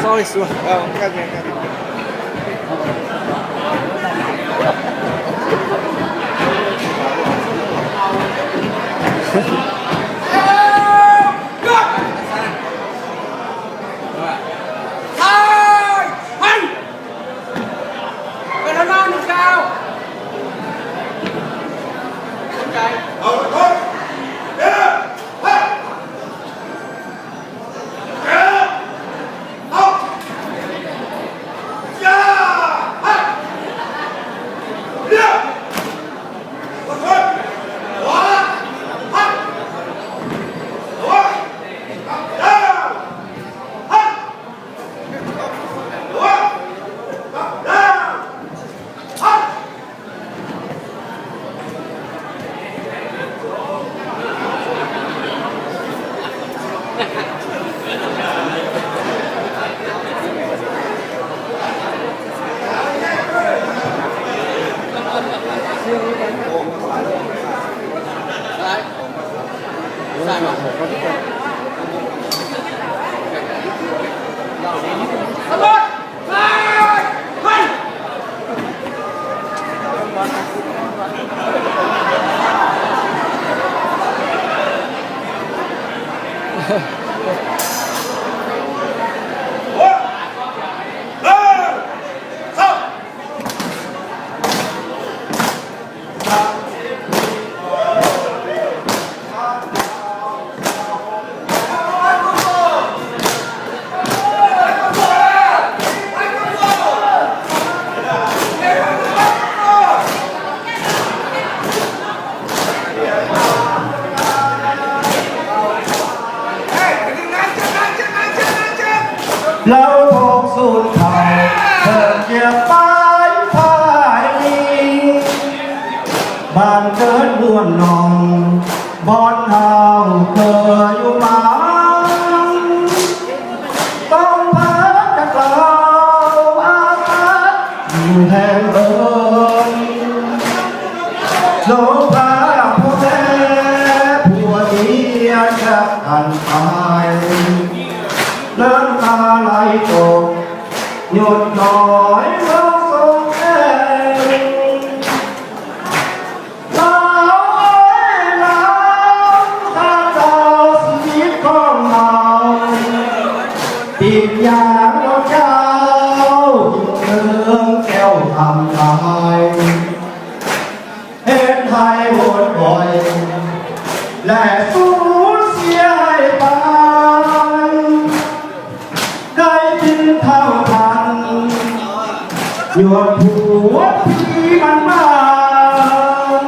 Sorry, sorry. Oh, enggak, enggak, enggak. Lauv tong sun taux, tengx jiex faix faix mingh, mbaanh gengh muonh norm mborn hauh ga'youz maaz. Dongh baav daux gaux aqv, mv haengh eix. Longx baav buo laeh buo ndiev jaa ganh daaih, nanv daaih lai doqc nyutc noic wuov song aengx. Lauv oix lauh, haaix dauh sipv gorngv maux, binc nyaangx wuov jauv, yiem nqemh gaeqv hamc daaih, henv haiz wuonv oix, laeqc sunv siev haih baan. Daaih zinh taux tanx, nyuoqc puoqv piv maanc maah,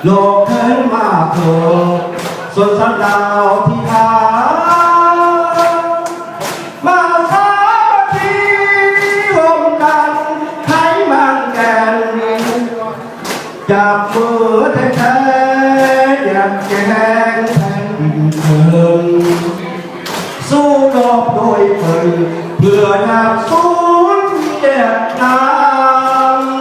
loz-kenv maah zoqc, sun san ndaauh piv haaix, maah caux mbuo ti lomh nqanx, taaix maanc gaengh, japc mbuo tengx tengx, yietc gaengh tengx mbuo. Suv lopv ndoih fenx, mbuo nyaanh sunv yietc naamh.